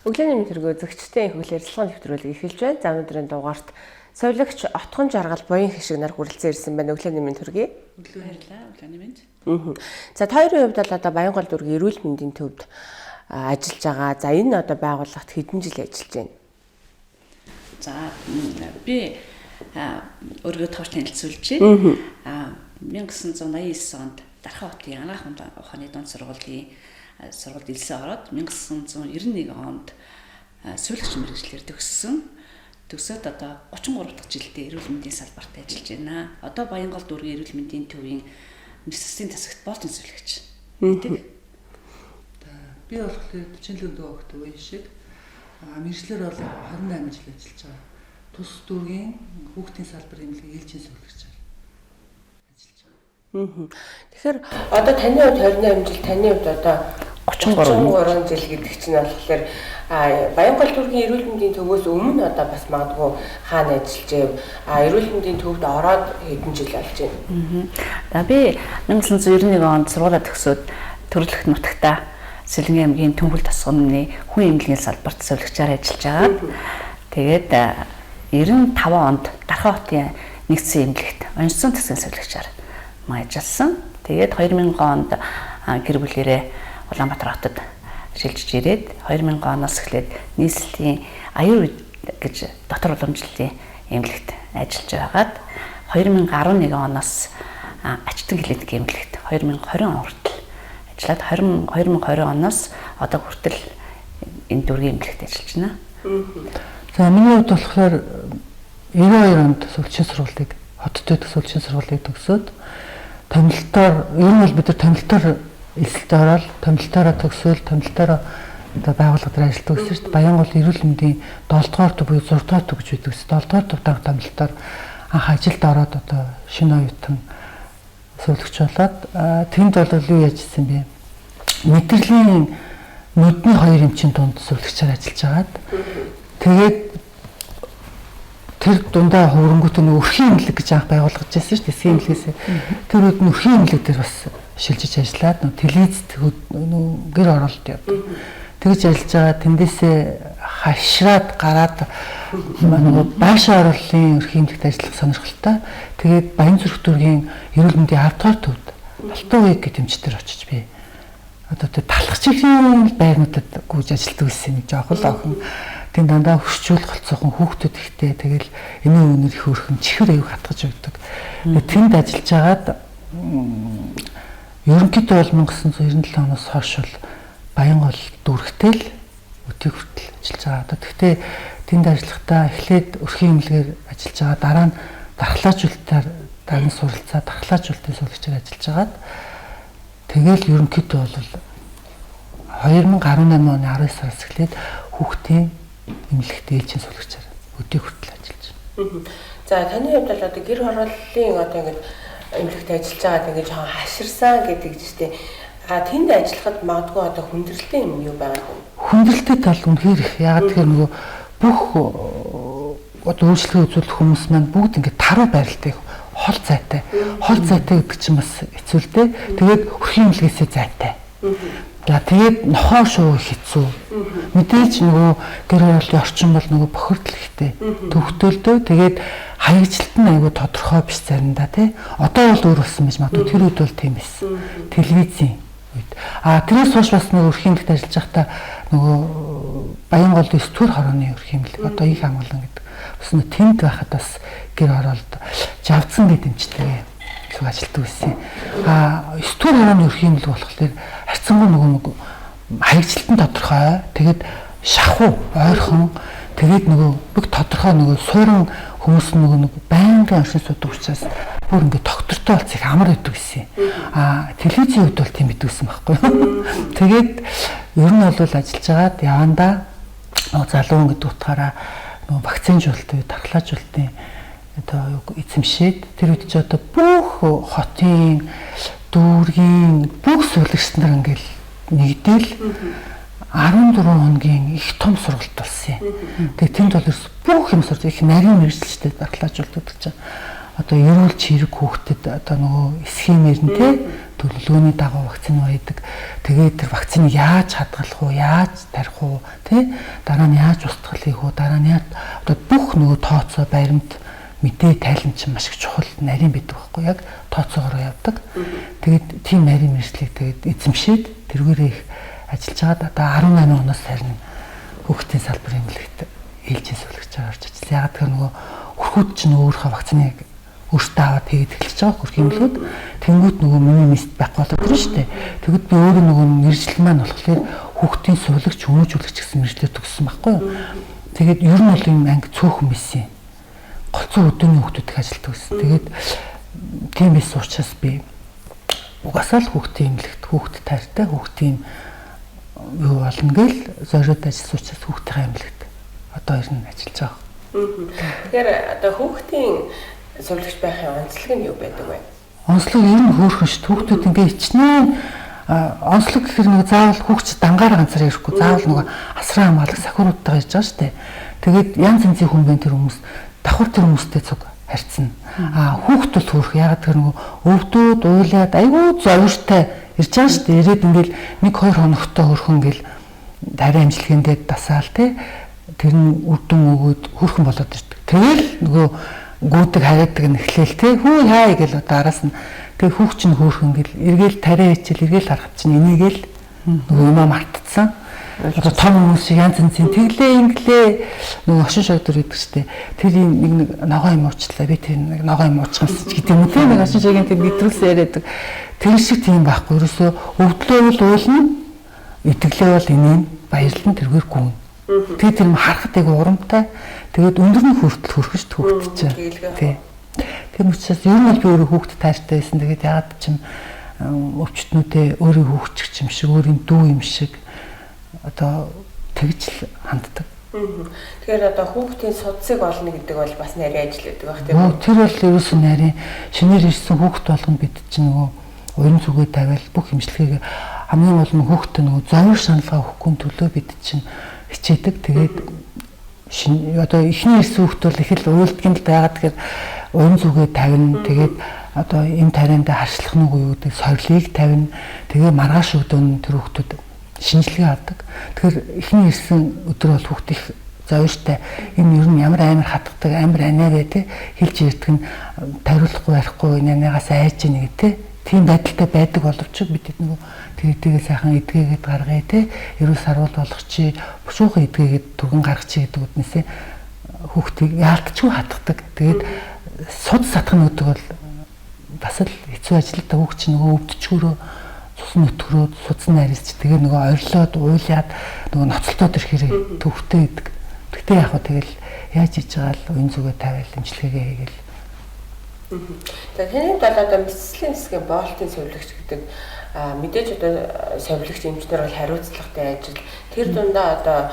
Өглөөний мэнд төргөө үзэгчтэй инх хөл ярилцлагын нэвтрүүлэг эхэлж байна. За өнөөдрийн дугаарт совилогч Отгон Жаргал буян хишиг нар хүрэлцэн ирсэн байна. Өглөөний мэнд төргий. Өглөө баярлалаа. Өглөөний мэнд. За та хоёрын хувьд бол одоо Баянгол дүүргийн эрүүл мэндийн төвд ажиллаж байгаа. За энэ одоо байгууллагт хэдэн жил ажиллаж байна? За би өөрийгөө товч танилцуулж байна. 1989 онд Дархан хотын Анагаах ухааны дунд сургуулийн сургуульд элсээ ороод 1991 онд сувилагч мэргэжлээр төгссөн. Төгсөөд одоо 33 дахь жилдээ эрүүл мэндийн салбарт ажиллаж байна. Одоо Баянгол дүүргийн эрүүл мэндийн төвийн мэс засгийн засагт болтын сувилагч гэдэг. Би болохоор 47 дэх огт үе шиг мэргэжлээр бол 28 жил ажиллаж байгаа. Тус дүүргийн хүүхдийн салбар эмнэлгийн ээлжийн сувилагчаар ажиллаж байгаа. Тэгэхээр одоо таны хувьд 28 жил, таны хувьд одоо 33 жил гэдэг чинь болохоор Баянгол дүүргийн эрүүл мэндийн төвөөс өмнө одоо бас магадгүй хаана ажиллаж байв? Эрүүл мэндийн төвд ороод хэдэн жил болж байна? За би 1991 онд сургуулаа төгсөөд төрөлхт нутагта Сэлэнгэ аймгийн Түнхэл тосгоны хүн эмнэлгийн салбарт сувилагчаар ажиллаж байгаа. Тэгээд 95 онд Дархан хотын нэгдсэн эмнэлэгт онцгой засгийн сувилагчаар ажилласан. Тэгээд 2000 онд гэр бүлээрээ Улаанбаатар хотод шилжиж ирээд 2000 оноос эхлээд нийслэлийн аюул гэж дотор уламжлалын эмнэлэгт ажиллаж байгаад 2011 оноос Ачтан клиник эмнэлэгт 2020 он хүртэл ажиллаад 2020 оноос одоо хүртэл энэ дүүргийн эмнэлэгт ажиллаж байна. За миний хувьд болохоор 92 онд сүүлчийн сургуулийг хотод дэх сүүлчийн сургуулийг төгсөөд томилтоор ер нь бол бид нар томилтоор элсэлтээ ороод томилтоороо төгсөөл томилтоороо одоо байгууллага дээр ажилладаг гэсэн шүү дээ. Баянгол эрүүл мэндийн 7 дугаар төв буюу 6 дугаар төв гэж байдаг. 7 дугаар төвд анх томилтоор анх ажилд ороод одоо шинэ оюутан сувилагч болоод тэнд бол юу яаж ирсэн бэ? Мэдрэлийн нүдний хоёр эмчийн дунд сувилагчаар ажиллаж байгаад тэгээд тэр дундаа хөврөнгөт нэг өрхийн эмнэлэг гэж анх байгуулгаж байсан шүү дээ. Эсгийн эмнэлгээс тэр үед нь өрхийн эмнэлэг дээр бас шилжиж ажиллаад нөө телевизд нөө гэр оролт явдаг. Тэгж ажиллаж байгаа тэндээсээ хашраад гараад нөгөө байшин оруулалтын өрхийн эмнэлэгт ажиллах сонирхолтой. Тэгээд Баян зүрх дүүргийн эрүүл мэндийн 10 дугаар төвд Алтан үеиг гэх эмчтэр очиж би одоо тэр талах чихрийн байрнуудад гүйж ажилладаг байсан нэг жоох л охин. Тэн дандаа хөрчүүл голцоохон хүүхдүүд ихтэй тэгэл эмийн өнөр их хөрхөн чихэр аюу хатгаж өгдөг. Тэнд ажиллаж байгаад ерөнхийдөө бол 1997 оноос хойш бол Баянгол дүүрэгтэй л өдийг хүртэл ажиллаж байгаа. Одоо тэгтээ тэнд ажиллахдаа эхлээд өрхийн эмнэлгээр ажиллаж байгаа. Дараа нь дархлаажуулалтаар дараа нь суралцаа дархлаажуулалтын сувилагчаар ажиллаж байгаад тэгэл ерөнхийдөө бол 2018 оны 19 сараас эхлээд хүүхдийн эмнэлэгт ээлжийн сувилагчаар өдийг хүртэл ажиллаж байна. За таны хувьд бол одоо гэр хорооллын одоо ингэж эмнэлэгт ажиллаж байгаад ингэж жоохон хаширсан гэдэг чигтээ. Тэнд ажиллахад магадгүй одоо хүндрэлтэй юм юу байгаа юм? Хүндрэлтэй тал үнэхээр их. Яагаад тэгэхээр нөгөө бүх одоо үйлчлэгээ үзүүлэх хүмүүс маань бүгд ингээд таруу байралтай хол зайтай. Хол зайтай гэдэг чинь бас хэцүү л дээ. Тэгээд өрхийн эмнэлгээсээ зайтай. За тэгээд нохоо шуу хэцүү. Мэдээж нөгөө гэр хорооллын орчин бол нөгөө бохирдол ихтэй. Төвхтөлдөө тэгээд хаягжилт нь айгүй тодорхой биш заримдаа тий. Одоо бол өөр болсон байж магадгүй тэр үед бол тийм байсан. Телевизийн үед. Тэрээс хойш бас нөгөө өрхийн эмнэлэгт ажиллаж байхдаа нөгөө Баянгол 9 дугаар хорооны өрхийн эмнэлэг одоо их хамгаалан гэдэг. Бас нөгөө тэнд байхад бас гэр хороолд жавцсан гэдэг эмчтэйгээ зүг ажилтдаг байсан. 9 дугаар хорооны өрхийн эмнэлэг болохоор харьцангуй нөгөө хаягжилт нь тодорхой. Тэгээд шахуу, ойрхон тэгээд нөгөө бүх тодорхой нөгөө суурин хүмүүс нөгөө нэг байнгын оршин суудаг учраас бүр ингээд доктортой болцох их амар байдаг гэсэн. Телевизийн үед бол тийм байдаг гэсэн байхгүй юу. Тэгээд ер нь бол ажиллаж байгаад явандаа залуу гэдэг утгаараа нөгөө вакцинжуулалтын, дархлаажуулалтын одоо эзэмшээд тэр үед ч одоо бүх хотын дүүргийн бүх сувилагч нар ингээл нэгдэл 14 хоногийн их том сургалт болсон юм. Тэгээ тэнд бол ерөөс бүх юм сурч их нарийн мэргэжилтэй дархлаажуулалт гэдэг чинь одоо эрүүл чирэг хүүхдэд одоо нөгөө схемээр нь те төлөвлөгөөний дагуу вакцин байдаг. Тэгээд тэр вакциныг яаж хадгалах уу, яаж тарих уу, те дараа нь яаж устгах хийх үү, дараа нь яаж одоо бүх нөгөө тооцоо баримт мэдээ тайлан чинь маш их чухал нарийн байдаг байхгүй яг тооцоогоор явдаг. Тэгээд тийм нарийн мэргэжлийг тэгээд эзэмшээд тэргээрээ их ажиллаж байгаад одоо 18 оноос харин хүүхдийн салбар эмнэлэгт ээлжийн сувилагчаар орж ажилласан. Яагаад гэхээр нөгөө хөрхүүд чинь өөрийнхөө вакциныг өөртөө аваад тэгээд эхэлж байгаа хөрх эмнэлгүүд. Тэнгүүд нөгөө миний мест байхгүй болоод ирнэ шүү дээ. Тэгвэл би өөрөө нөгөө мэргэжил маань болохоор хүүхдийн сувилагч, хүмүүжүүлэгч гэсэн мэргэжлээр төгссөн байхгүй юу. Тэгээд ер нь бол юм анги цөөхөн байсан. Голцоо өдөөний хүүхдүүд их ажилтдаг байсан. Тэгээд тийм байсан учраас би угаасаа л хүүхдийн эмнэлэгт хүүхд тайртай хүүхдийн юу болно гээл зориод ажилласан учраас хүүхдийн эмнэлэгт одоо ер нь ажиллаж байгаа. Тэгэхээр одоо хүүхдийн сувилагч байхын онцлог нь юу байдаг вэ? Онцлог ер нь хөөрхөн шүү. Хүүхдүүд ингээ хичнээн онцлог гэхэр нэг заавал хүүхд дангаар ганцаар ирэхгүй заавал нөгөө асран хамгаалах сахиуруудтайгаа ирж байгаа шүү дээ. Тэгээд янз янзын хүн байна тэр хүмүүс давхар тэр хүмүүстэй цуг харьцна. Аа хүүхд бол хөөрх яагаад тэр нөгөө өвдөөд уйлаад айгүй зовиртой ирж байгаа шүү дээ. Ирээд ингээл 1-2 хоногтой хөөрхөн ингээл тариа амжилтгээндээ дасаал те тэр нь үр дүн өгөөд хөөрхөн болоод ирдэг. Тэгэл нөгөө гүйдэг хараадаг нь эхлээл те хүү хай гэл одоо араас нь тэгээ хүүхд чинь хөөрхөн гэл эргээл тариа хичээл эргээл харахад чинь энийгэл нөгөө юмаа мартцсан. Одоо том хүмүүс шиг янз янзын тэглээ инглээ нөгөө хошин шогдор гэдэг чтэй тэр юм нэг нэг ногоо юм уучлаа би тэр нэг ногоо юм уучих юмсан ч гэдэг юм те нэг хошин шогийн тэр мэдрүүлсэн яриад тэр шиг тийм байхгүй ерөөсөө өвдлөө бол уулна итгэлээ бол инээн баярлан тэргээр гүн. Тэгээд тэр юм харахад айгу урамтай. Тэгээд өндөр нь хүртэл хөрхөж хүүхд чинь. Тий. Тийм учраас ер нь бол би өөрөө хүүхд тайртай байсан. Тэгээд яагаад ч юм өвчтнүүдээ өөрийн хүүхч юм шиг, өөрийн дүү юм шиг одоо тэгж л ханддаг. Тэгэхээр одоо хүүхдийн судсыг олно гэдэг бол бас нарийн ажил гэдэг байх тийм үү? Тэр бол ерөөсөн нарийн шинээр ирсэн хүүхд болгоно бид чинь нөгөө уян зүгээ тавиал бүх хэмжлэгийг хамгийн гол нь хүүхдэд нөгөө зовир шаналгаа өгөхгүй төлөө бид чинь хичээдэг. Тэгээд одоо эхний ирсэн хүүхд бол их л уйлдаг юм л да. Яагаад тэгэхээр уян зүгээ тавина. Тэгээд одоо эм тариандаа харшлах нь үгүй юу гэдэг сорилыг тавина. Тэгээ маргааш өдөө нь тэр хүүхдүүд шинжилгээ авдаг. Тэгэхээр эхний ирсэн өдөр бол хүүхд их зовиртой. Энэ ер нь ямар амар хатгадаг, амар анаа вэ те хэлж ирдэг нь тариулахгүй барихгүй нанаагаас айж ийн гэх те. Тийм байдалтай байдаг боловч бид нөгөө тэгээ сайхан эдгээгээд гаргая те. Эрүүл саруул болгочих, бушуухан эдгээгээд түргэн гаргачих гэдэг үднээсээ хүүхдийг яалтчгүй хатгадаг. Тэгээд суд сатах нь гэдэг бол бас л хэцүү ажил л да. Хүүхд чинь нөгөө өвдчихөрөө цус нөтгөрөөд судас нарилж тэгээ нөгөө орилоод уйлаад нөгөө ноцолтоод ирэхээр төвхтэй гэдэг. Гэтэ яг хөө тэгэл яаж хийж байгаа л уян зүгээ тавиал имчилгээгээ хийгээл. За таны бол одоо мэслийн хэсгийн боолтын сувилагч гэдэг мэдээж одоо сувилагч эмчнэр бол хариуцлагатай ажил. Тэр дундаа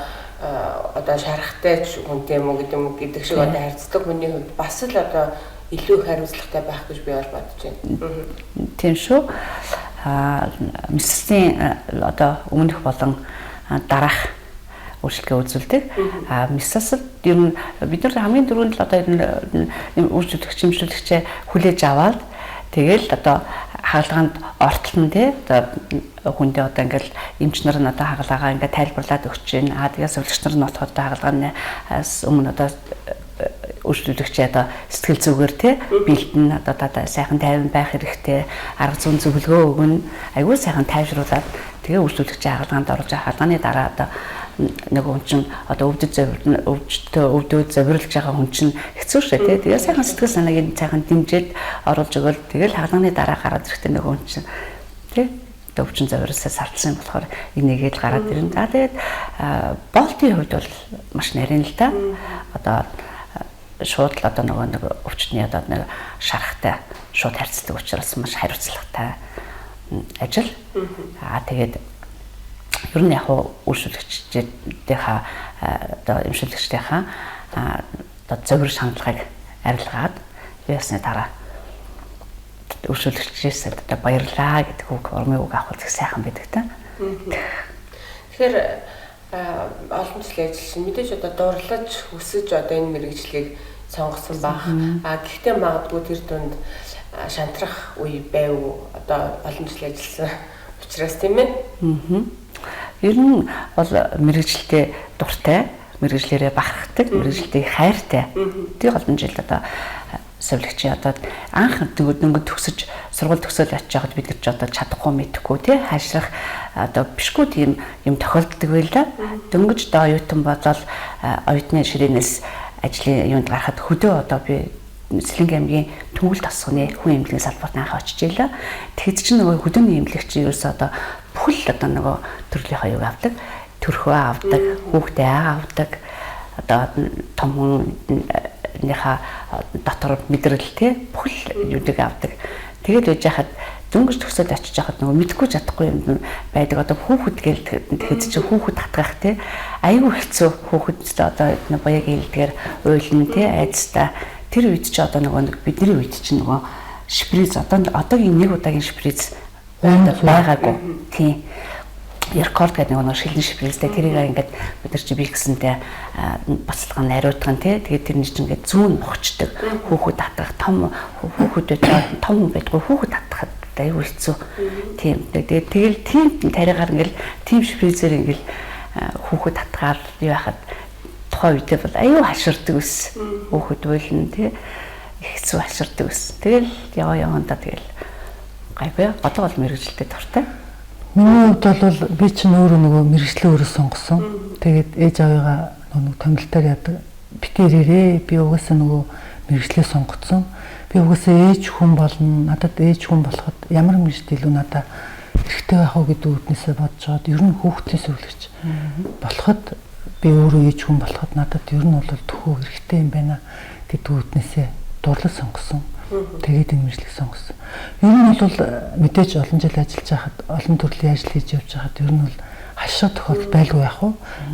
одоо шарахтай ч хүнтэй юм уу гэдэг юм гэдэг шиг одоо харьцдаг хүний хувьд бас л одоо илүү их хариуцлагатай байх гэж би бол бодож байна. Тийм шүү. Мэслийн одоо өмнөх болон дараах үйлчлэгээ үзүүлдэг. А мисасд ер нь бид нар хамгийн түрүүнд л одоо ер нь үйлчлэгч хэмжүүлэгчээ хүлээж аваад тэгэл одоо хагалгаанд ортолно тий одоо хүндээ одоо ингээл эмч нар нь одоо хагалгаагаа ингээд тайлбарлаад өгч байна. А тэгээ сувилагч нар нь болохоор одоо хагалгааны өмнө одоо үйлчлүүлэгчээ одоо сэтгэл зүгээр тий бэлдэн одоо та сайхан тайван байх хэрэгтэй, арга зүйн зөвлөгөө өгнө, айгүй сайхан тайвшруулад тэгээ үйлчлүүлэгчээ хагалгаанд оруулж хагалгааны дараа одоо нөгөө хүн чинь одоо өвдөж өвдөөд зовирлж байгаа хүн чинь хэцүү шээ тий. Тэгээ сайхан сэтгэл санааг сайхан дэмжиж оруулж өгөөл тэгэл хагалгааны дараа гараад ирэхдээ нөгөө хүн чинь тий одоо өвчин зовирлсаа салтсан болохоор энийгээд гараад ирнэ. За тэгээд болтын хувьд бол маш нарийн л да. Одоо шууд л одоо нөгөө нэг өвчтний одоо нэг шарахтай шууд харьцдаг учраас маш хариуцлагатай ажил. Аа тэгээд ер нь яг үйлчлэгчдийнхаа одоо эмшүүлэгчдийнхаа одоо зөвөр шаналгааг арилгаад ясны дараа үйлчлэгчдээс одоо баярлаа гэдэг үг урмын үг авах их сайхан байдаг та. Тэгэхээр олон жил ажилласан мэдээж одоо дурлаж хүсэж одоо энэ мэргэжлийг сонгосон байх. А гэхдээ магадгүй тэр тунд шантрах үе байв одоо олон жил ажилласан учраас тийм ээ. Ер нь бол мэргэжилдээ дуртай, мэргэжлээрээ бахархдаг, мэргэжилдээ хайртай. Тэр олон жил одоо сувилагчийн одоо анх дөнгөж төгсөж сургууль төгсөөл очиж байхад бид нар ч одоо чадахгүй мэдэхгүй тий хайшрах одоо бишгүй тийм юм тохиолддог байлаа. Дөнгөж одоо оюутан болоод оюутны ширээнээс ажлын юунд гарахад хөдөө одоо би Сэлэнгэ аймгийн Түнгэл тосгоны хүн эмнэлгийн салбарт анх очиж ийлээ. Тэгэхэд чинь нөгөө хөдөөний эмнэлэг чинь ерөөсөө одоо бүхэл одоо нөгөө төрлийнхөө юг авдаг, төрхөө авдаг, хүүхдээ авдаг, одоо том хүнийхээ дотор мэдрэл тий бүхэл юудаг авдаг. Тэгээд байж хахад дөнгөж төгсөөд очиж хахад нөгөө мэдгүй чадахгүй юм байдаг. Одоо хүүхэд гээл тэгэхэд чинь хүүхэд хатгах тий айгүй хэцүү. Хүүхэд одоо бояг хэлдгээр уйлна тий айцтай. Тэр үед чи одоо нөгөө нэг бидний үед чи нөгөө шприц одоо одоогийн нэг удаагийн шприц байгаагүй. Тийм. Рекорд гэдэг нөгөө шилэн шприцтэй тэрийг ингээд бид нар чи бийгсэнтэй бацалган нариутган тий. Тэгээд тэрний чинь ингээд зүүн нухчдаг. Хүүхэд татах том хүүхэдтэй том хүн байдгүй хүүхэд татахад аюул хэцүү. Тийм. Тэгээд тэгэл тийм тариагаар ингээд тийм шприцээр ингээд хүүхэд татгаар юу яхад тухайн үедээ бол аюу хаширдаг ус. Хүүхэд уйлна тий. Их хэцүү хаширдаг ус. Тэгэл яваа явандаа тэгэл гайгүй. Одоо бол мэргэжилтэд дуртай. Миний хувьд бол би чинь өөрөө нөгөө мэргэжлээ өөрөө сонгосон. Тэгээд ээж авыгаа нөгөө томилтоор яадаг. Битэрээрээ би угаасаа нөгөө мэргэжлээ сонгоцсон. Би угаасаа ээж хүн болно. Надад ээж хүн болоход ямар мэргэжил илүү надад хэрэгтэй байх уу гэдэг үднээсээ бодож байгаад ер нь хүүхдийн сувилагч болоход би өөрөө ээж хүн болоход надад ер нь бол төхөө хэрэгтэй юм байна гэдэг үднээсээ дурлал сонгосон. Тэгээд энэ мэргэжлийг сонгосон. Ер нь бол мэдээж олон жил ажиллаж байхад олон төрлийн ажил хийж явж байхад ер нь бол хашаа тохиолдол байлгүй яах вэ?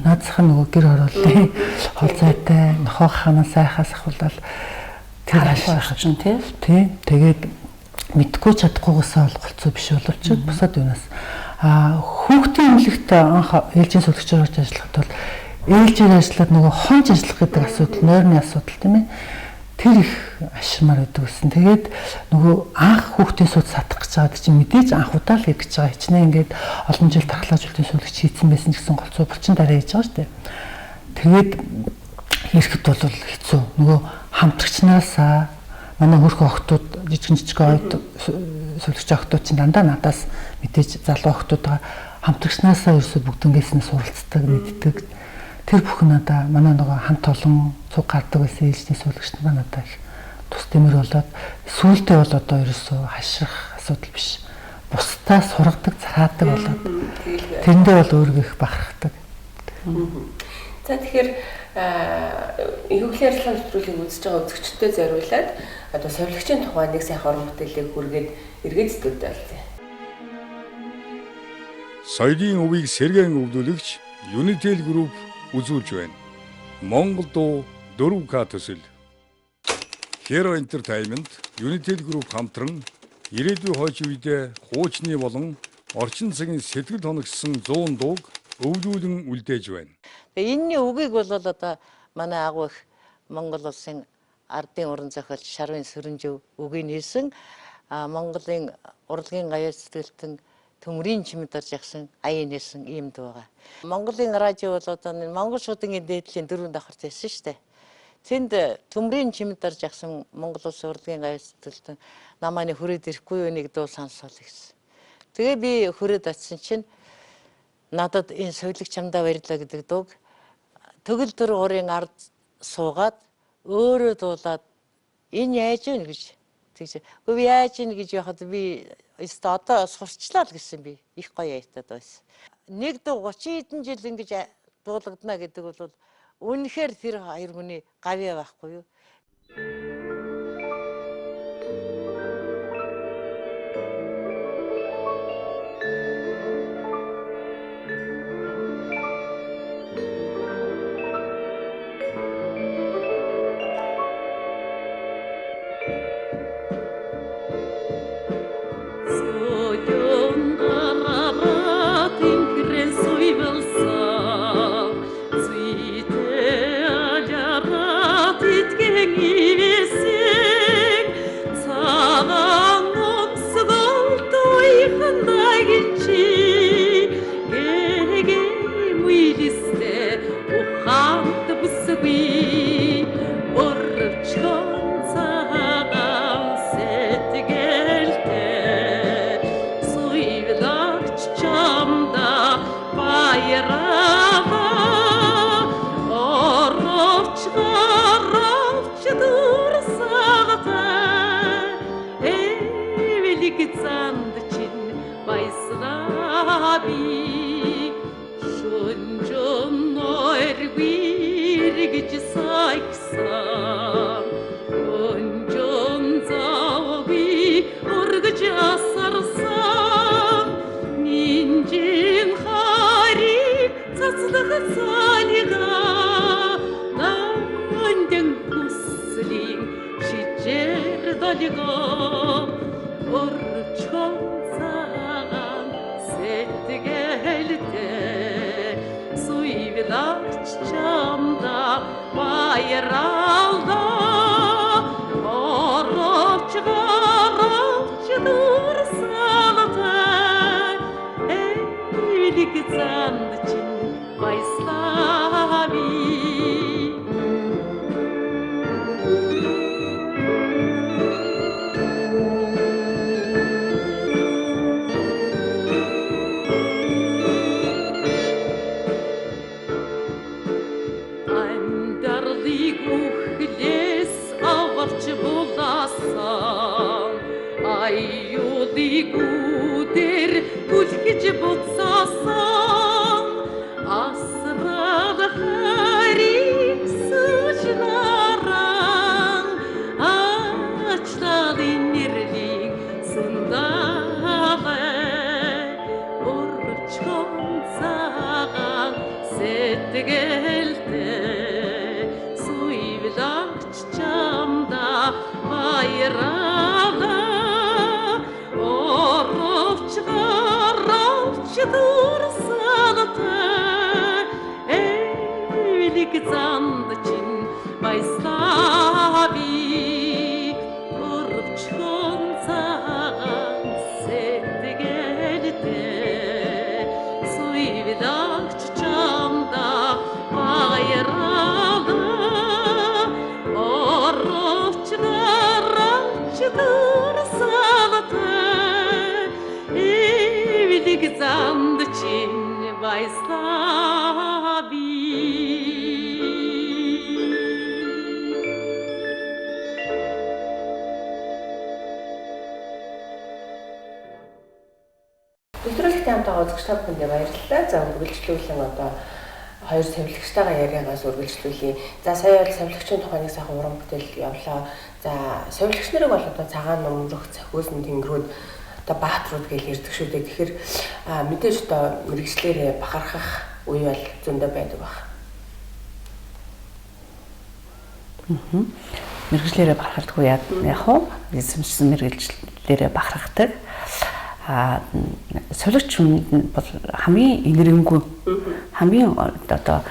Наадсах нь нөгөө гэр хорооллын хол зайтай, нохоо ханаа сайхаас ахуулаад тэр хашаа чинь тий. Тий. Тэгээд мэдгүй чадахгүйгээсээ бол голцоо биш боловч бусад юунаас хүүхдийн эмнэлэгт анх ээлжийн сувилагчаар орж ажиллахад бол ээлжээр ажиллаад нөгөө хонж ажиллах гэдэг асуудал, нойрны асуудал тийм ээ. Тэр их аширмаар байдаг гэсэн. Тэгээд нөгөө анх хүүхдийн сууд сатах гэж байгаа чинь мэдээж анх удаа л хийж гэж байгаа. Хичнээн ингээд олон жил тархлаа зүйлийн сувилагч хийцэн байсан ч гэсэн голцоо булчин дараа хийж байгаа шүү дээ. Тэгээд ирэхэд бол хэцүү. Нөгөө хамтрагчнаасаа манай хөрхөн охтууд жижигэн жижигэн ойд сувилагч охтууд чинь дандаа надаас мэдээж залуу охтууд байгаа. Хамтрагчнаасаа ерөөсөө бүгднгээс нь суралцдаг, мэддэг. Тэр бүхэн надаа манай нөгөө хамт олон цуг гардаг байсан ээлжний сувилагч нар надаа их тус дэмэр болоод сүүлдээ бол одоо ерөөсөө хашрах асуудал биш. Бусдаа сургадаг, зараадаг болоод тэрэндээ бол өөрийгөө их бахархдаг. За тэгэхээр хөгжлийн ярилцлагын нэвтрүүлгийг үзэж байгаа үзэгчдэд зориулаад одоо сувилагчийн тухай нэг сайхан уран бүтээлийг хүргээд эргээд студид болцъё. Соёлын өвийг сэргээн өвлүүлэгч Unitel Group үзүүлж байна. Монгол дуу 4К төсөл. Hero Entertainment, Unitel Group хамтран ирээдүйн хойч үедээ хуучны болон орчин цагийн сэтгэл хоногссон 100 дууг өвлүүлэн үлдээж байна. Тэгээ энэний үгийг бол одоо манай агуу их Монгол улсын ардын уран зохиолч Шарвын Сүрэнжив үгийг хэлсэн. Монголын урлагийн гаяа сэтгэлтэн төмрийн чимэд орж явсан аян хэлсэн ийм дуу байгаа. Монголын радио бол одоо Монгол шуудангийн дээдлийн дөрөв давхарт байсан шүү дээ. Тэнд төмрийн чимэд орж явсан Монгол улсын урлагийн гаяа сэтгэлтэн намааны хүрээд ирэхгүй юу нэг дуу сонсоол гэсэн. Тэгээ би хүрээд очисон чинь надад энэ сувилагч чамдаа баярлаа гэдэг дууг төгөл төр гурын ард суугаад өөрөө дуулаад энэ яаж вэ гэж тэгж. Үгүй би яаж ийн гэж яхад би өстө одоо сурчлаа л гэсэн би их гоё аятад байсан. Нэг дуу 30 хэдэн жил ингэж дуулагдана гэдэг бол үнэхээр тэр хоёр хүний гавьяа байхгүй юу? It Сэтгэлээсээ ухаанд бүсгүй өрөвчхөн цагаан сэтгэлтэй суйвлагч чамда баяраа оровч горовч дурсагтай эвлэг занд чинь баясгаа би шүнжэн нойргүй сагсан өнжөн завгүй өргөж асарсан нинжин харийг цацлах цалига нандин хүслийн шижээр долго өрчхөн цагаан сэтгэлтэй суйвлагч чамда баяралда оровч горовч дурсалтай эвлэг занд чинь баясгаа би. Амьдарлыг үхлээс аварч булаасан аюулыг үдэр түлхэж буцаасан асрал харийг сүжнаран ачлалын нэрлийн сундаалай өрчхөн цагаан сэтгэлтэй суйвлагч чамда баяралаа оровч горовч дурсалтай эвлэг занд чинь баясгаа би өрчхөн цагаан сэтгэлтэй суйвлагч чамда баяралаа оровч горовч дурсалтай эвлэг занд чинь баясгаа би. Нэвтрүүлэгтэй хамт байгаа үзэгч та бүхэндээ баярлалаа. За үргэлжлүүлэн одоо хоёр сувилагчтайгаа яриагаас үргэлжлүүлье. За сая бол сувилагчийн тухай нэг сайхан уран бүтээл явлаа. За сувилагч нарыг бол одоо цагаан нөмрөх цохиулсан тэнгэрүүд одоо баатрууд гэж ярьдаг шүү дээ. Тэгэхээр мэдээж одоо мэрэгчлэрээ бахархах үе бол зөндөө байдаг баг. Мэргэжлээрээ бахархалгүй яг уу эзэмшсэн мэргэжлээрээ бахархдаг. Сувилагч хүн бол хамгийн энэрэнгүй, хамгийн одоо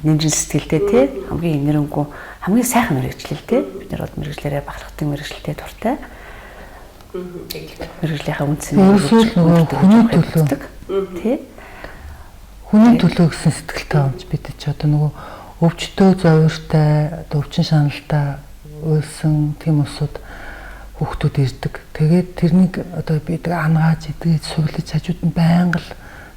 нинжин сэтгэлтэй тий, хамгийн энэрэнгүй, хамгийн сайхан мэргэжил тий. Бид нар бол мэргэжлээрээ бахархдаг мэргэжилтэй дуртай. Мэргэжлийнхаа үндсэн Ерөөсөө нөгөө хүний төлөө тий. Хүний төлөө гэсэн сэтгэлтэй өмч бид ч одоо нөгөө өвчтөө зовиртай, одоо өвчин шаналтай уйлсан тийм усуд хүүхдүүд ирдэг. Тэгээд тэрнийг одоо бид ангааж идгээд суглаж хажууд нь байнга л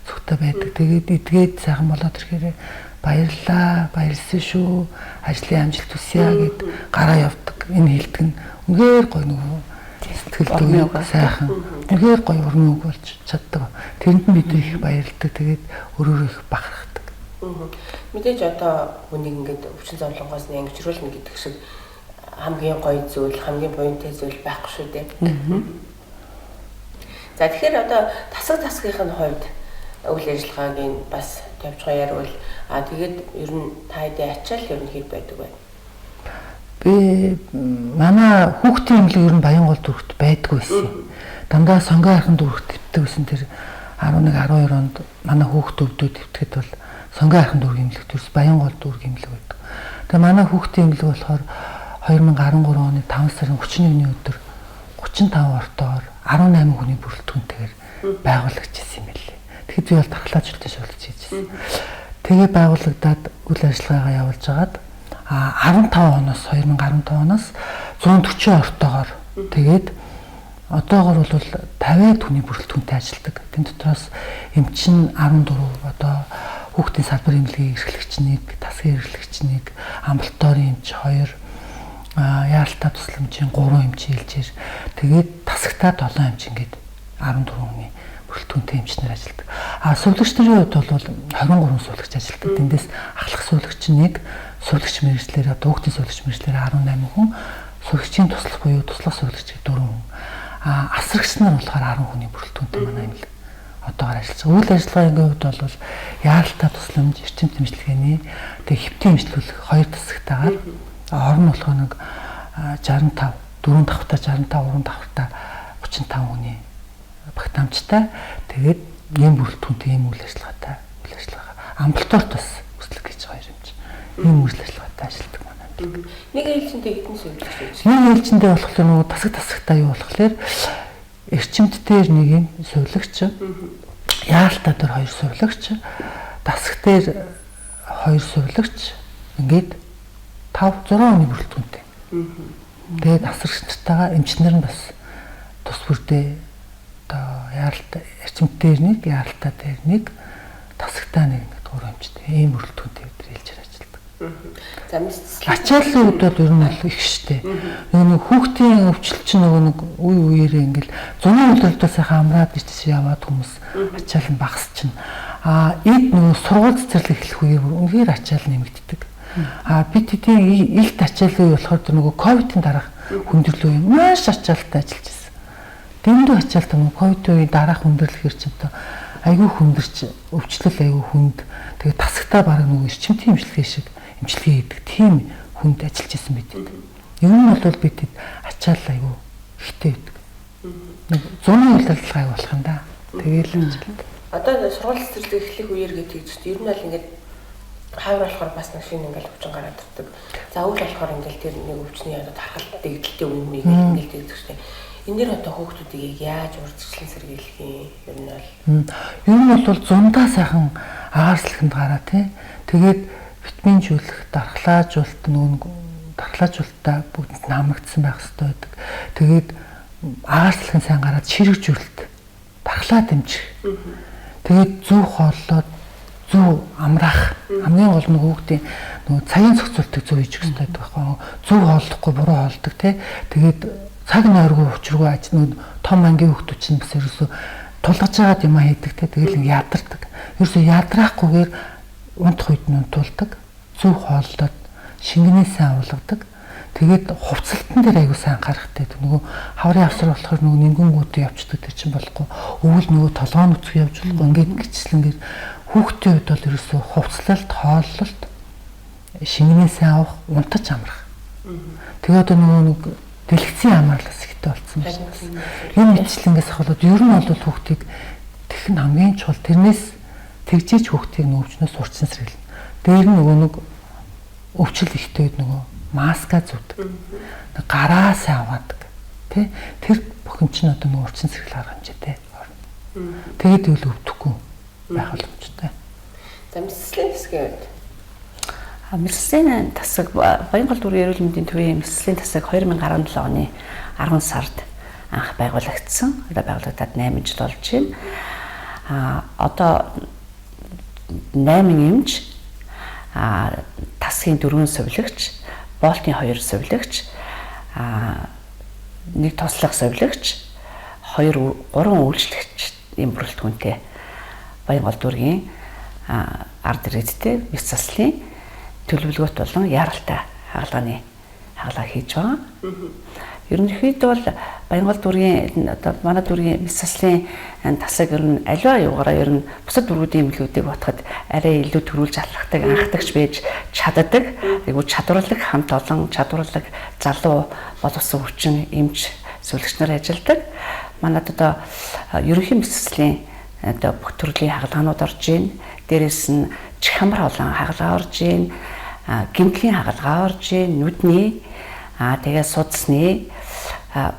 зүгтээ байдаг. Тэгээд идгээд сайхан болоод ирэхээр баярлалаа, баярлсан шүү. Ажлын амжилт хүсье гэд гараа явдаг. Энэ хэлдэг нь үнэхээр гоё нөгөө сэтгэл Урмын үг. сайхан. Үнэхээр гоё урмын үг болж чаддаг. Тэрэнд нь бид их баярлдаг. Тэгээд өөрөөр их бахархдаг. Мэдээж одоо хүнийг ингээд өвчин зовлонгоос нь ангижруулна гэдэг шиг хамгийн гоё зүйл, хамгийн буянтай зүйл байхгүй шүү дээ. За тэгэхээр одоо тасаг тасгийнхын хувьд үйл ажиллагааг нь бас товчхон яриул. А тэгээд ер нь та хэдийн ачаал ер нь хэр байдаг вэ? Би манай хүүхдийн эмнэлэг ер нь Баянгол дүүрэгт байдгүй байсан. Дандаа Сонгон архан дүүрэгт твдэг байсан. Тэр 11 12 онд манай хүүхд өвдөө твтгэд бол Сонгон архан дүүргийн эмнэлэг төрс Баянгол дүүргийн эмнэлэг байдаг. Тэгээ манай хүүхдийн эмнэлэг болохоор 2013 оны 5 сарын 31-ний өдөр 35 ортоор 18 хүний бүрэлдэхүүнтэйгээр байгуулагдчихсан юм байлээ. Тэгэхэд би бол дархлаа жилтэй шуулж хийжсэн. Тэгээ байгуулагдаад үйл ажиллагаагаа явуулж агаад 15 оноос 2015 оноос 140 ортоогоор тэгээд одоогор бол 50 хүний бүрэлдэхүүнтэй ажилладаг. Тэн дотроос эмчин 14 одоо хүүхдийн салбар эмнэлгийн эрхлэгч 1, тасгийн эрхлэгч 1, амбулаторийн эмч 2, яаралтай тусламжийн 3 эмч хэлжээр тэгээд тасагтаа 7 эмч ингээд 14 хүний бүрэлдэхүүнтэй эмчнэр ажилладаг. А сувлагч нарын хувьд бол 23 сувлагч ажилладаг. Тэндээс ахлах сувлагч 1, сувлагч мэргэжлээр одоо хүүхдийн сувлагч мэргэжлээр 18 хүн, сувлагчийн туслах буюу туслах сувлагч 4 хүн. А асрагч нар болохоор 10 хүний бүрэлдэхүүнтэй манай эмнэлэг одоогоор ажиллаж байгаа. Үйл ажиллагааны хувьд бол яаралтай тусламж, эрчим дэмжлэгээний тэг хэвтийн эмчлүүлэх хоёр тасагтайгаар орон болохоор нэг 65, 4 давхартай 65, 3 давхартай 35 хүний багтаамжтай. Тэгээд ийм бүрэлдэхүүнтэй ийм үйл ажиллагаатай үйл ажиллагаа. Амбулаторт бас үслэг гэж хоёр юм чи. Ийм үйл ажиллагаатай ажилладаг манай. Нэг ээлжиндээ хэдэн сувилагч байж? Нэг ээлжиндээ болохоор нөгөө тасаг тасагтаа юу болохоор эрчимт дээр нэг юм сувилагч, яаралтай дээр хоёр сувилагч, тасаг дээр хоёр сувилагч ингээд 5 6 хүний бүрэлдэхүүнтэй. Тэгээд асрагч нартайгаа эмчнэр нь бас тус бүрдээ одоо яаралтай эрчимт дээр нэг, яаралтай дээр нэг, тасагтаа нэг ингээд гурван эмчтэй ийм бүрэлдэхүүнтэй бид нар ээлжээр ажилладаг. За мэс Ачааллын үед бол ер нь бол их штэ. Нөгөө нэг хүүхдийн өвчлөл чинь нөгөө нэг үе үеэрээ ингээл зуны үйлрэлдээ сайхан амраад ичиж яваад хүмүүс ачаал нь багас чинь. А эд нөгөө сургууль цэцэрлэг эхлэх үеэр үнэхээр ачаал нэмэгддэг. А бид тэдний илт ачаалын үе болохоор тэр нөгөө ковидын дараах хүндрэл үе маш ачаалтай ажиллаж байсан. Дэндүү ачаалтай нөгөө ковид үеийн дараах хүндрэл хэр ч одоо айгүй хүндэрч өвчлөл айгүй хүнд тэгээ тасагтаа бараг нөгөө эрчимтэй имчилгээ шиг имчилгээ хийдэг тийм хүнд ажиллаж исэн бид. Ер нь бол бид тэд ачаал айгүй ихтэй байдаг. Нэг зуны үйлдвэрлэл гай болох юм да. Тэгээл ажилладаг. Одоо сургууль цэцэрлэг эхлэх үеэр гэдэг чинь ер нь бол ингээд хавар болохоор бас нэг шинэ ингээл өвчин гараад ирдэг. За үйл болохоор ингээл тэр нэг өвчний одоо тархалт дэгдэлтэй үе мийг ингээл дэгдэх шээ. Энэ дэр одоо хүүхдүүдийг яаж урьдчилан сэргийлэх юм? Ер нь бол Ер нь бол зундаа сайхан агаар салхинд гараа тий. Тэгээд витаминжүүлэх, дархлаажуулалт нөгөө дархлаажуулалтаа бүгд намрагдсан байх хэрэгтэй байдаг. Тэгээд агаар салхин сайн гараад ширэгжүүлэлт, дархлаа дэмжих. Тэгээд зөв хооллоод зөв амраах. Хамгийн гол нь хүүхдийн нөгөө цагийн зохицуултыг зөв хийж өгөх хэрэгтэй байдаг байхгүй. Зөв хооллохгүй буруу хоолдог тий. Тэгээд цаг нойргүй учиргүй аж нөгөө том ангийн хүүхдүүд чинь бас ерөөсөө тулгаж байгаад юм хийдэг те тэгэл ядардаг. Ерөөсөө ядраахгүйгээр унтах үед нь унтуулдаг. Зөв хооллоод шингэнээ сайн уулгадаг. Тэгээд хувцалтан дээр аягүй сайн анхаарахтай. Нөгөө хаврын авсар болохоор нөгөө нингэнгүүтээ явцдаг тэр чинь болохгүй. Өвөл нөгөө толгойн нүцгэн явж болохгүй. Ингээд гिचлэнгээр хүүхдийн хувьд бол ерөөсөө хувцлалт, хооллолт, шингэнээ сайн авах, унтаж амрах. Тэгээд одоо нөгөө нэг дэлгэцийн хамаарлаас ихтэй болсон байна. Энэ мэтчлэнгээс ахвал ер нь бол хүүхдийг тэгэх нь хамгийн чухал. Тэрнээс тэгжээч хүүхдийг нөөвчнөөс урьдчилан сэргийлнэ. Дээр нь нөгөө нэг өвчл ихтэй үед нөгөө маска зүүдэг. Гараа сайн аваадаг. Тэ? Тэр бүхэн чинь одоо нөгөө урьдчилан сэргийлэх арга хэмжээтэй орно. Тэгээд үл өвдөхгүй байх боломжтой. За мэслийн хэсгийн үед Мэслийн тасаг Баянгол дүүргийн эрүүл мэндийн төвийн мэслийн тасаг 2017 оны 10 сард анх байгуулагдсан. Одоо байгуулагдаад 8 жил болж байна. А одоо 8 эмч, тасгийн 4 сувилагч, болтын 2 сувилагч, нэг туслах сувилагч, 2 3 үйлчлэгч ийм бүрэлдэхүүнтэй Баянгол дүүргийн ард иргэдтэй мэс заслын төлөвлөгөөт болон яаралтай хагалгааны хагалгаа хийж байгаа. Ерөнхийдөө бол Баянгол дүүргийн одоо манай дүүргийн мэс заслын тасаг ер нь аливаа юугаараа ер нь бусад дүүргүүдийн эмнэлгүүдийг бодоход арай илүү төрүүлж алхахдаг, анхдагч байж чаддаг. Айгуу чадварлаг хамт олон чадварлаг залуу боловсон хүчин эмч сүлэгч нар ажилладаг. Манад одоо ерөнхий мэс заслын одоо бүх төрлийн хагалгаанууд орж ийн. Дээрээс нь чихамар олон хагалгаа орж ийн, гэмтлийн хагалгаа орж ийн, нүдний, тэгээ судасны,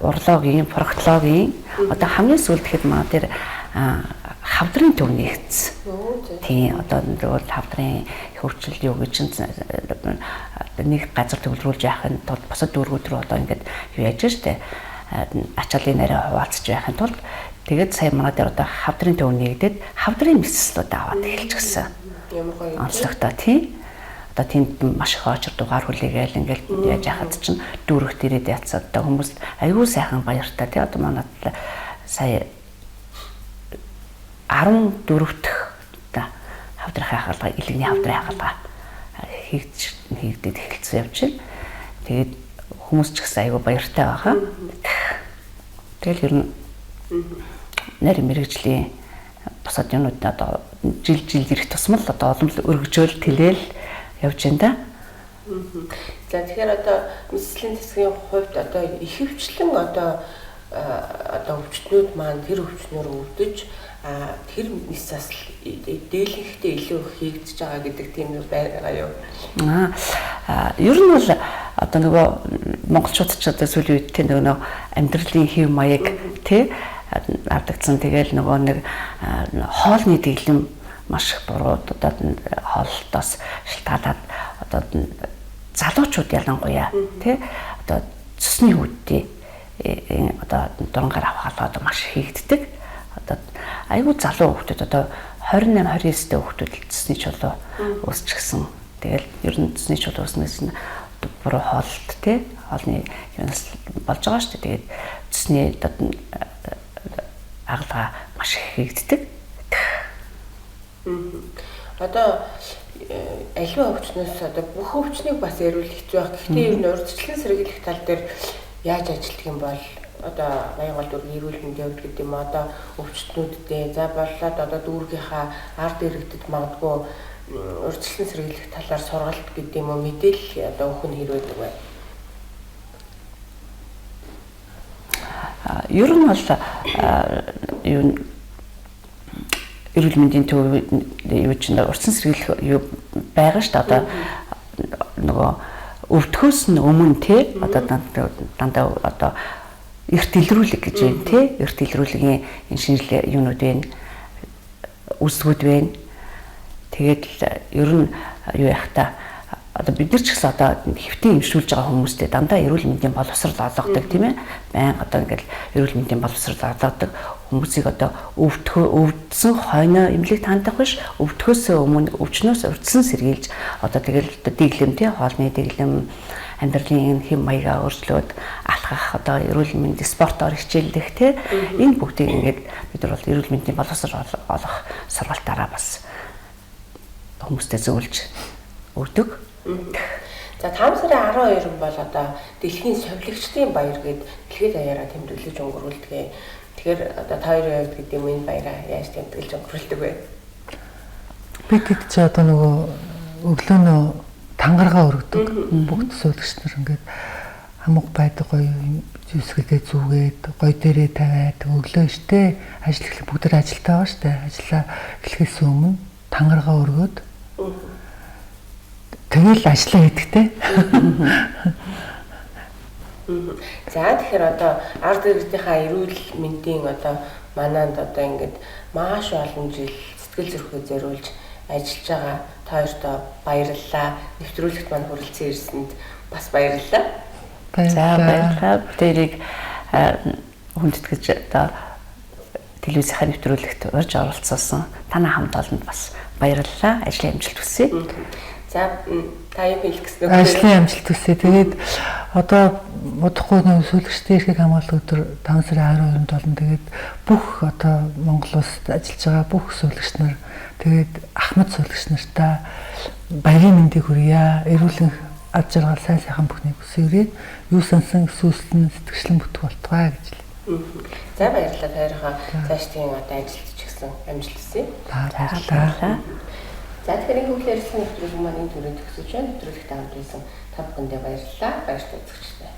урлогийн, проктологийн одоо хамгийн сүүлд гэхэд манай тэр хавдрын төв нэгдсэн. Тийм одоо нөгөө хавдрын хөгжил юу гэж нэг газар төвлөрүүлж яахын тулд бусад дүүргүүд рүү одоо ингээд юу яаж штэ ачааллын нарийн хуваалцж байхын тулд тэгээд сая манай дээр одоо хавдрын төв нэгдээд хавдрын мэсслүүд аваад эхэлчихсэн. Ямар гоё. Онцлогтой тийм. Одоо тэнд маш их очир дугаар хүлээгээл ингээл яаж яхад чинь дүүрэгт ирээд яцсан одоо хүмүүс аюул сайхан баяртай тий одоо манай сая 14 дэх одоо хавдрын хагалгаа илэгний хавдрын хагалгаа хийгдээд эхэлсэн явж байна. Тэгээд хүмүүс ч гэсэн аюул баяртай байгаа. Тэгэл ер нь нарийн мэрэгжлийн бусад юмнууд одоо жил жил ирэх тусмал одоо олон өргөжөөл тэлээл явж байна да. За тэгэхээр одоо мэслийн засгийн хувьд одоо ихэвчлэн одоо өвчтнүүд маань тэр өвчнөр өвдөж тэр мэс засал дээлэнхтэй илүү хийгдэж байгаа гэдэг тийм юм байгаа юу? Ер нь бол одоо нөгөө монголчууд ч одоо сүүлийн үед тийм нөгөө амьдралын хэв маяг тий авдагдсан. Тэгэл нөгөө нэг хоолны дэглэм маш их буруу одоо хоолтоос шалтгаалаад одоо залуучууд ялангуяа тий одоо цөсний хүүдийн одоо дурангаар авах алгаа одоо маш хийгддэг. Одоо айгүй залуу хүмүүс одоо 28 29 дэх хүмүүс цөсний чулуу үүсчихсэн. Тэгэл ер нь цөсний чулуу үүснээс нь буруу хоолт тий хоолны юунаас болж байгаа шүү дээ. Тэгээд цөсний одоо агалгаа маш их хийгддэг. Одоо аливаа өвчнөөс одоо бүх өвчнийг бас яриул хэцүү байх. Гэхдээ ер нь урьдчилан сэргийлэх тал дээр яаж ажиллах юм бол одоо Баянгол дүүргийн эрүүл мэндийн хувьд гэдэг юм одоо өвчтнүүдтэй за боллоод одоо дүүргийнхаа ард иргэдэд магадгүй урьдчилан сэргийлэх талаар сургалт гэдэг юм уу мэдээлэл одоо өгөх нь хэрэг байдаг бай. Ер нь бол юу эрүүл мэндийн төв юу чинь урьдчилан сэргийлэх юу байгаа шүү дээ. Одоо нөгөө өвдөхөөс нь өмнө тий одоо дандаа одоо эрт илрүүлэг гэж байна тий эрт илрүүлгийн энэ шинжил юунууд байна үсгүүд байна. Тэгээд ер нь юу яах та одоо бид нар ч гэсэн одоо хэвтэн эмшүүлж байгаа хүмүүстэй дандаа эрүүл мэндийн боловсрол олгодог тийм ээ. Байнга одоо ингээл эрүүл мэндийн боловсрол олгодог хүмүүсийг одоо өвдсөн хойноо эмнэлэгт хандах биш өвдөхөөсөө өмнө өвчнөөс урьдчилан сэргийлж одоо тэгэл дэглэм тий хоолны дэглэм амьдралын хэм маягаа өөрчлөөд алхах одоо эрүүл мэнд спортоор хичээллэх тий энэ бүгдийг ингээд бид нар бол эрүүл мэндийн боловсрол олох сургалтаараа бас хүмүүстэй зөвлөж өгдөг. За 5 сарын 12 бол одоо дэлхийн совилогчдын баяр гээд дэлхийд даяараа тэмдэглэж өнгөрүүлдэг. Тэгэхээр одоо та хоёрын хувьд гэдэг юм энэ баяраа яаж тэмдэглэж өнгөрүүлдэг вэ? Бид хэд ч одоо нөгөө өглөөнөө тангараа өргөдөг. Бүгд суулагч нар ингээд хамаг байдаг гоё зүсгэлээ зүгээд гоё дээрээ тавиад өглөө штэ ажил эхлэх бүгд ажилтаа байгаа штэ. Ажлаа эхлэхээс өмнө тангараа өргөөд тэгэл ажлаа хийдэгтэй. За тэгэхээр одоо ард иргэдийнхаа эрүүл мэндийн одоо мананд одоо ингээд маш олон жил сэтгэл зүрхээ зориулж ажиллаж байгаа та хоёртоо баярлалаа. Нэвтрүүлэгт маань хүрэлцэн ирсэнд бас баярлалаа. За баярлалаа. Тэрийг хүндэтгэж одоо телевизийнхаа нэвтрүүлэгт урьж оролцуулсан танай хамт олонд бас баярлалаа. Ажлын амжилт хүсье. За та юм хэлэх гэсэн үг. Ажлын амжилт хүсье. Тэгээд одоо удахгүй нэг сүүлчдийн эрхийг хамгаалах өдөр 5 сарын 12-нд болно. Тэгээд бүх одоо Монгол улсад ажиллаж байгаа бүх суулагч нар тэгээд ахмад суулагч нартаа баярын мэндийг хүргье. Эрүүл ад жаргал сайн сайхан бүхнийг хүсээрэй. Юу сансан сүслэн сэтгэгчлэн бүтэх болтугай гэж л. За баярлалаа. Та хоёроо цаашдын одоо ажилд ч гэсэн амжилт хүсье. Баярлалаа. За тэгэхээр энэ хүүхлээр ярьсан нэвтрүүлэг маань энэ төрөнд төгсөж байна. Нэвтрүүлэгт хамт байсан та бүхэндээ баярлалаа. Баяртай үзэгчдээ.